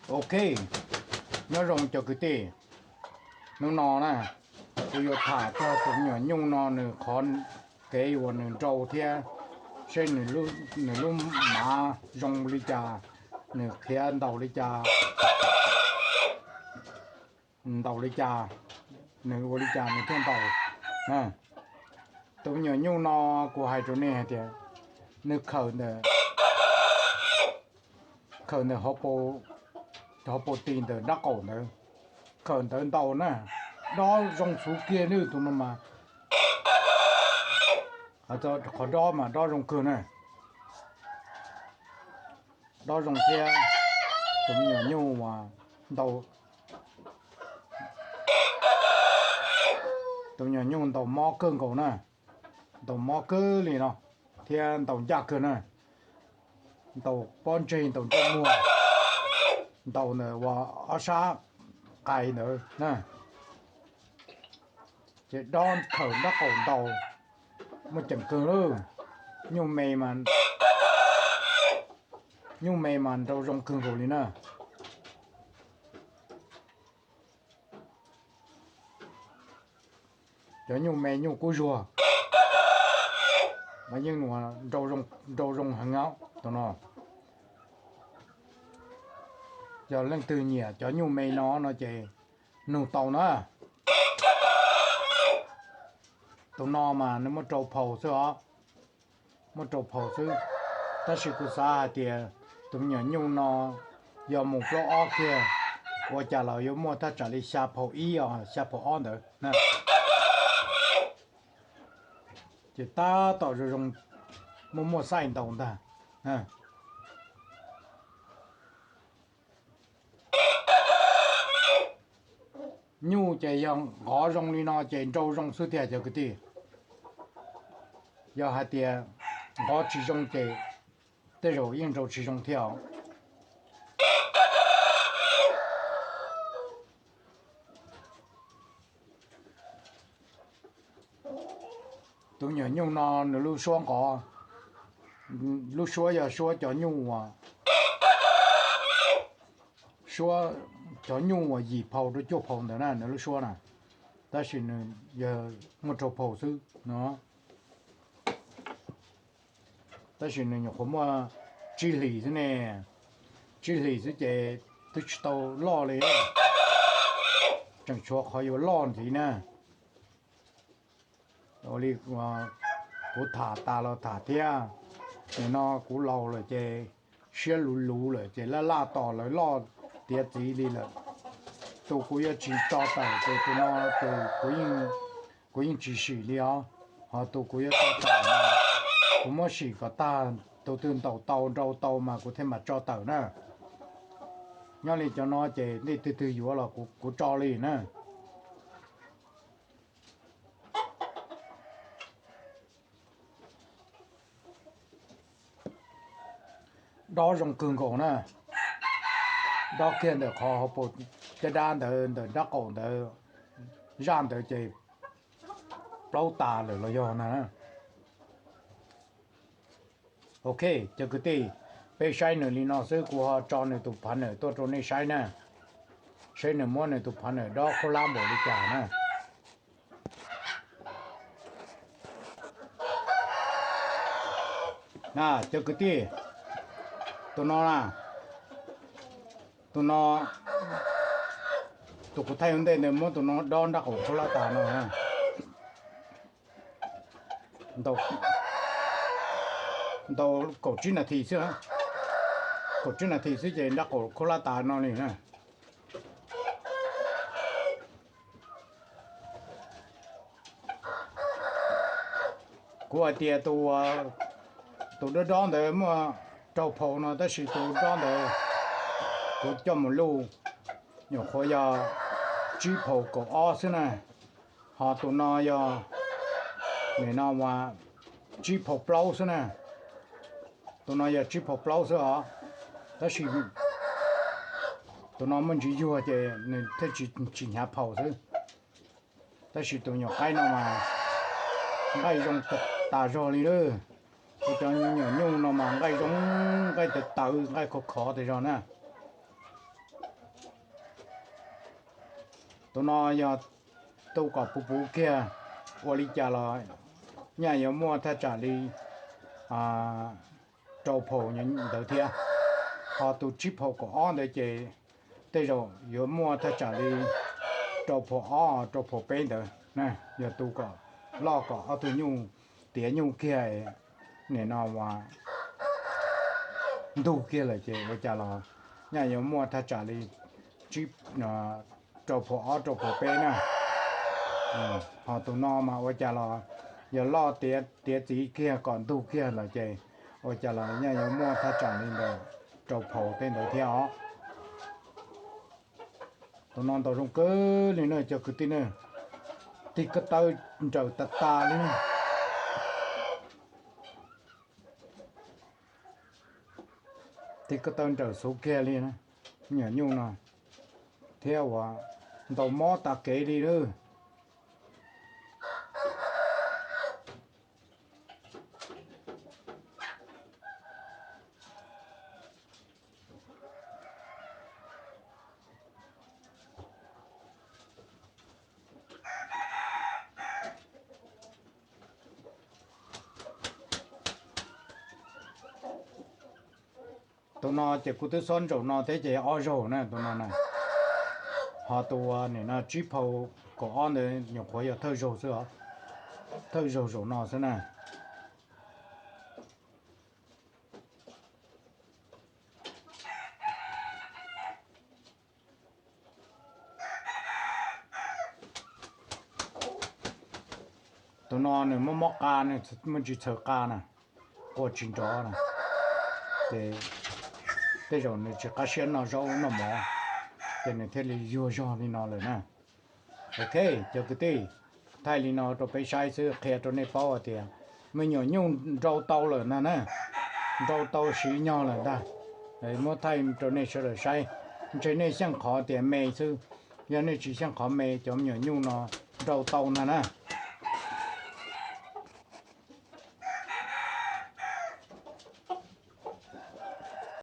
Ok, nyob zoo cov kwv tij. Hnub no na, kuv yuav tham txog tus me nyuam nyuj no nws qhov kev uas nws nrau thiab seb nws lub mav zoo li cas, nws khiav ntaus li cas, ntaus li cas, nws ua li cas nws thiaj ntaus. Tus me nyuam nyuj no kuv hais rau nej hais tias nws khawm ntawm, khawm ntawm hauv paus tis ntawm nrab qaum ntawd, khawm ntawd ntaus na, dob zoo xwb kiag nws tus no mas, qhov dob mas dob zoo kawg na, dob zoo thiab. Tus me nyuam nyuj uas ntaus, tus me nyuam nyuj ntaus mob kawg nkaus na, ntaus mob kawg li no thiab ntaus ncaj kawg na, ntaus pob ntseg ntaus ntsej muag, ntaus ntawm uas ob sab qais ntawd na, ces dob khawm nrab qaum ntaus, muaj ceem kawg lawm. Nyuj me mas, nyuj me mas nrau zoo kawg nkaus li na. Cov nyuj me nyuj kub zuag mas yeej nrau zoo heev tus no. Yog leej twg nyiam cov nyuj me no no ces nug tau na. Tus no mas nws muab rau phaus xwb os, muab rau phaus xwb. Tab sis kuv xav hais tias tus me nyuam nyuj no yog mus plaub ob kiag, ua cas los yuav muaj thaj tsam li xya phaus ib os, xya phaus ob ntawd. Ces tab tom zoo zoo, muaj muaj xaij ntaus ntag. Nyuj ces yog nqov zoo li no ces nrau zoo xwb tiag cov kwv tij. Yog hais tias nqov tsis zoo ces tej zaum yeej nrau tsis zoo thiab os. Tus nyuam nyuj no nws lub suab nqov, lub suab yog suab cov nyuj uas, suab cov nyuj uas yim phaus rau cuaj phaus ntawd na nws lub suab na, tab sis nws yog muaj rau phaus xwb no. Tab sis nws nyuam qhuav muaj tsib hlis xwb ne, tsib hlis xwb ces twb tsis tau loj li, tseem tshuav qhov yuav loj ntxiv na. Ua li kuv tham tas los tham thiab, nim no kuv laus lawm ces siab luv luv lawm ces laj laj tos lawv loj tiav txiv li lawm. Tus kuv yuav tsis tso tawm ces tus no ces kuv yeej tsis sim li os, ho tus kuv yuav tso tawm no kuv muab sim kom tag, tus twg ntaus tau nrau tau mas kuv thiaj mam tso tawm na. Nyob li cov no ces nej twg twg yuav los kuv tso li na. Dob zoo kawg nkaus na, dob kiag ntawm qhov hauv paus caj dab ntawd ntawm nrab qaum ntawd, zaj ntawd ces plaub tas lawm los yog na. Ok, cov kwv tij, peb saib nws li no xwb kuv ho tso nws tus phav nawm tuaj rau nej saib na, saib nws muab nws tus phav nawm dob khaub hlab npaum li cas na. Cov kwv tij, tus no na, tus no, tus kuv thaij ua ntej ntawd muab tus no dob nrab qaum khaub hlab tas no. Ntaus kaum tsib nas this xwb, kaum tsib nas this xwb ces nrab qaum khaub hlab tas no li na. Kuv hais tias tus dob dob ntawd muaj rau phaus no tab sis tus dob ntawd kuv coj mus luj nyuam qhuav yog tsib phaus kaum ob xwb na, ho tus no yog, nim no mas tsib phaus plaub xwb na, tus no yog tsib phaus plaub xwb os, tab sis tus no muaj ntsis yuag ces nws thiaj tsis hnyav phaus xwb. Tab sis tus nyuam qaib no mas nqaij zoo tas zog li lawm, tus cov nyuam nyuj no mas nqaij zoo, nqaij tawv tawv nqaij khov khov tas zog na. Tus no yog tu kom puv puv kiag, ua li cas los nyaj yuav muaj thaj tsam li rau phaum ntawd thiab. Ho tus tsib phaum kaum ob ntawd ces tej zaum yuav muaj thaj tsam li rau phaum ob rau phaum peb ntawd. Yog tu kom loj kom ob tug nyuj tiav nyuj kiag, nim no ntug kiag lawm ces ua cas los nyaj yuav muaj thaj tsam li rau phaum ob rau phaum peb na. Ho tus no mas ua cas los yog loj tiav txiv kiag kom ntug kiag lawm ces ua cas los nyaj yuav muaj thaj tsam li ntawm rau phaum tej ntawd thiab os. Tus no ntaus zoo kawg li na cov kwv tij na, tig ko taw nrawm tas tas li na. Tig ko taw nrawm xuv kiag li na, me nyuam nyuj no, thiab ua ntaus mob tas kev li lawm. Tus no ces kuv twb xob ntsaum no thiab ces ob zaug na tus no na. Ho tus nim no tsib phau kaum ob ntawd nyuam qhuav yog thawj zaug xwb os, thawj zaug zaum no xwb na. Tus no nws mob mob qa, nws muaj ntsis txhaws qa na, qua tsis nrov na, ces tej zaum nws tsis qab siab noj zaub noj mov, ces nws thiaj li yuag zog li no lawm na. Ok, cov kwv tij, thaij li no rau peb saib xwb, qhia rau nej paub hais tias me nyuam nyuj nrau tau lawm ntag na, nrau tau siv nyog lawm ntag. Muab thaij rau nej sawv daws saib, ntshe nej xyeej qhov tias me xwb, yog nej tsis xyeej qhov me cov me nyuam nyuj no nrau tau ntag na.